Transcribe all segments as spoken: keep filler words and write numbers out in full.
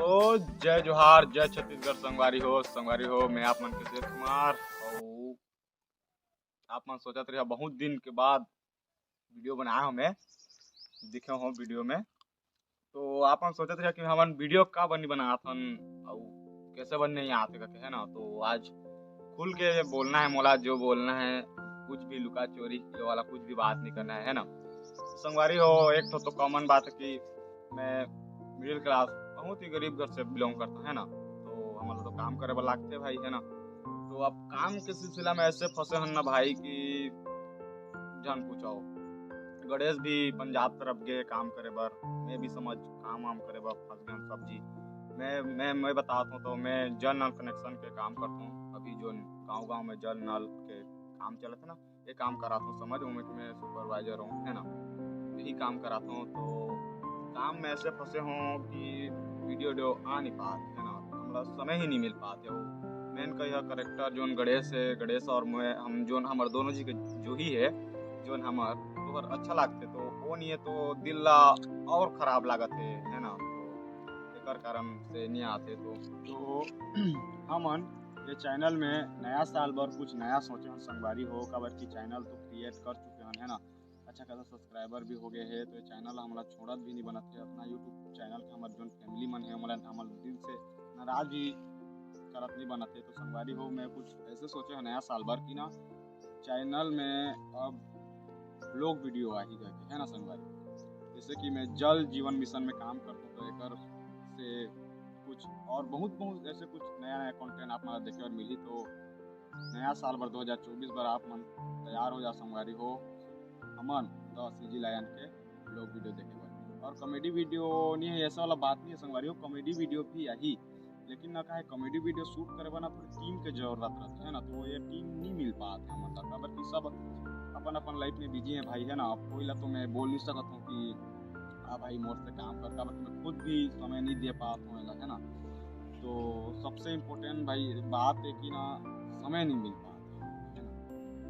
तो जय जोहार, जय छत्तीसगढ़ संगवारी हो। संगवारी हो, मैं आप मन के शेष कुमार। अउ आप मन सोचत रहिया, बहुत दिन के बाद वीडियो बनाए हो, मैं दिखे हो वीडियो में। तो आप मन सोचत रहिया कि हमन वीडियो का बनी बनात हन, अउ कैसे बन नहीं आते करके, है ना। तो आज खुल के बोलना है मोला, जो बोलना है, कुछ भी लुका चोरी के वाला कुछ भी बात नहीं करना है, है ना। संगवारी हो, एक ठो तो कॉमन बात है कि मैं मिडिल क्लास, बहुत ही गरीब घर से बिलोंग करता है ना। तो हमन ला तो काम करे बर लागथे भाई, है ना। तो अब काम के सिलसिला में ऐसे फंसे हन ना भाई कि जान पूछो। गणेश भी पंजाब तरफ गए काम करे बर, मैं भी समझ काम वाम करे बर फंस गए सब्जी। मैं मैं मैं बताता हूँ, तो मैं जल नल कनेक्शन के काम करता हूँ। अभी जो गांव गांव में जल नल के काम चलत है ना, ये काम कराता हूँ, समझ, उमें कि मैं सुपरवाइजर हूँ, है ना। यही काम कराता हूँ। तो काम में ऐसे फंसे हों कि वीडियो वीडियो आ नहीं पात, है ना, हमला समय ही नहीं मिल पाते हो। मेन कहिया करेक्टर जोन गणेश है, गणेश और मैं, हम जोन हमर दोनों जी के जो ही है, जोन हमर तोहर अच्छा लागते, तो वो नहीं है तो दिल ला और खराब लागत है, है ना। तो एकर कारण से नहीं आते। तो तो हमन ये चैनल में नया साल बर कुछ नया सोचे हन संगवारी हो, काबर कि चैनल तो क्रिएट कर चुके हन, है ना, अच्छा खासा सब्सक्राइबर भी हो गए है। तो ये चैनल हमला छोड़त भी नहीं बनत है, अपना यूट्यूब चैनल के हमर जोन फैमिली मन है, हमला हमर दिल से नाराज भी करत नहीं बनत है। तो संगवारी हो, मैं कुछ ऐसे सोचे हन नया साल बर कि ना, चैनल में अब व्लॉग वीडियो आही करके, है ना संगवारी। जैसे कि मैं जल जीवन मिशन में काम करता हूँ, तो एकर से कुछ और बहुत बहुत ऐसे कुछ नया नया कंटेंट आप मन ला देखे बर मिलही। तो नया साल बर दो हज़ार चउबीस बर आप मन तैयार हो जा संगवारी हो। हमन द सीजी लायन के व्लॉग वीडियो देखे बर, और कॉमेडी वीडियो नहीं है, ऐसा वाला बात नहीं है संगवारी हो, कॉमेडी वीडियो भी आही। लेकिन ना, काहे, कॉमेडी वीडियो शूट करे बर ना थोड़ी टीम के जरूरत रहते है ना, तो ये टीम नहीं मिल पात है, मतलब, काबर कि सब अपन अपन लाइफ में बिजी है भाई, है ना। अब कोई ला तो मैं बोल नहीं सकत हूँ कि हाँ भाई, मोर से काम कर, काबर कि मैं खुद भी समय नहीं दे पात हूँ एला, है ना। तो सबसे इम्पोर्टेंट भाई बात है कि ना, समय नहीं मिल पात है, है ना।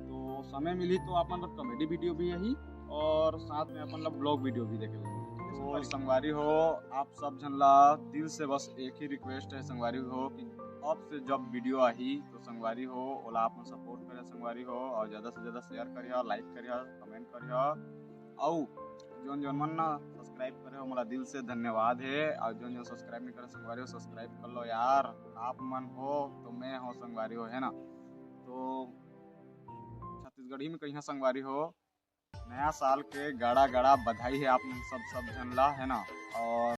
तो समय मिली तो आप मन बर कॉमेडी वीडियो भी आही और साथ में अपन ला व्लॉग वीडियो भी देखे बर मिलही। तो संगवारी हो, आप सब झन ला दिल से बस एक ही रिक्वेस्ट है संगवारी हो कि अब से जब वीडियो आही तो संगवारी हो, ओला आप मन सपोर्ट करे संगवारी हो, और ज़्यादा से ज़्यादा शेयर करिहा, लाइक करिहा, कमेंट करिहा, अउ जोन जोन मन ना सब्सक्राइब करे हो, मोला दिल से धन्यवाद है। और जोन जोन सब्सक्राइब नहीं करे संगवारी हो, सब्सक्राइब कर लो यार, आप मन हो तो मैं हो संगवारी हो, है ना। तो छत्तीसगढ़ी में कहिया संगवारी हो, नया साल के गाड़ा गाड़ा बधाई है आप मन सब सब झन ला, है ना। और